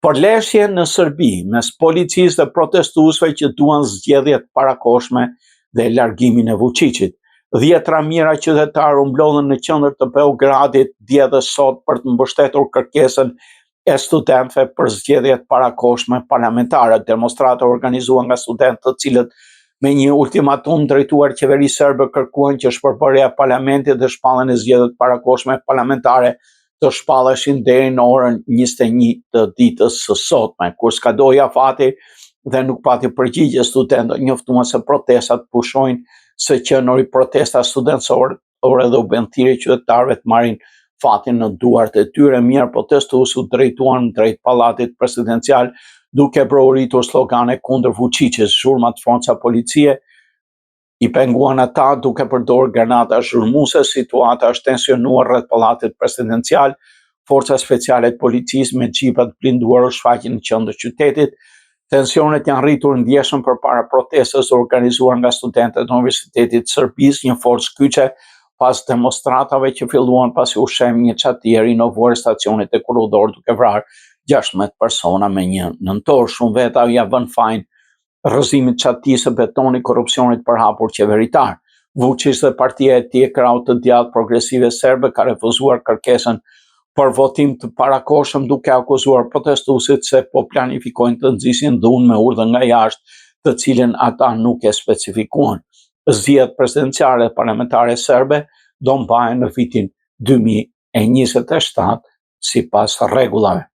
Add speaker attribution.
Speaker 1: Përleshje në Serbi mes policisë dhe protestuesve që duan zgjedhje të parakohshme dhe largimin e Vuçiqit. Dhjetra mijëra qytetarë u mblodhën në qendër të Beogradit dje dhe sot për të mbështetur kërkesën e studentëve për zgjedhje të parakohshme parlamentare. Demonstrata u organizua nga studentë të cilët me një ultimatum drejtuar qeverisë serbe kërkuan që shpërbërja e parlamentit dhe shpalljen e zgjedhjeve të parakohshme parlamentare të shpalleshin deri në orën 21 të ditës së sotme. Kur skadoi afati dhe nuk pati përgjigje, studentët njoftuan se protestat pushojnë së qenuri protesta studentsore dhe u bënë thirrje qytetarëve të marrin fatin në duart e tyre. Mijëra protestues u drejtuan drejt pallatit presidencial duke brohoritur slogane kundër Vuçiqit, zhurma të forta policie i penguan ata duke përdorur granata zhurmuese, situata është tensionuar rreth pallatit presidencial, forca speciale të policisë me xhipa të blinduar u shfaqën në qendër të qytetit. Tensionet janë rritur ndjeshëm përpara protestës së organizuar nga studentët e Universitetit të Serbisë, një forcë kyçe pas demonstratave që filluan pasi u shemb një çati e rinovuar e stacionit hekurudhor duke vrarë 16 persona me 1 nëntor. Shumë veta ia vënë fajin rrëzimit të çatisë së betonit korrupsionit të përhapur qeveritar. Vuçiq dhe partia e tij e krahut të djathtë progresive serbe ka refuzuar kërkesën për votim të parakohshëm duke akuzuar protestuesit se po planifikojnë të nxisin dhunë me urdhër nga jashtë, të cilën ata nuk e specifikuan. Zgjedhjet presidenciale dhe parlamentare serbe do mbahen në vitin 2027 sipas rregullave.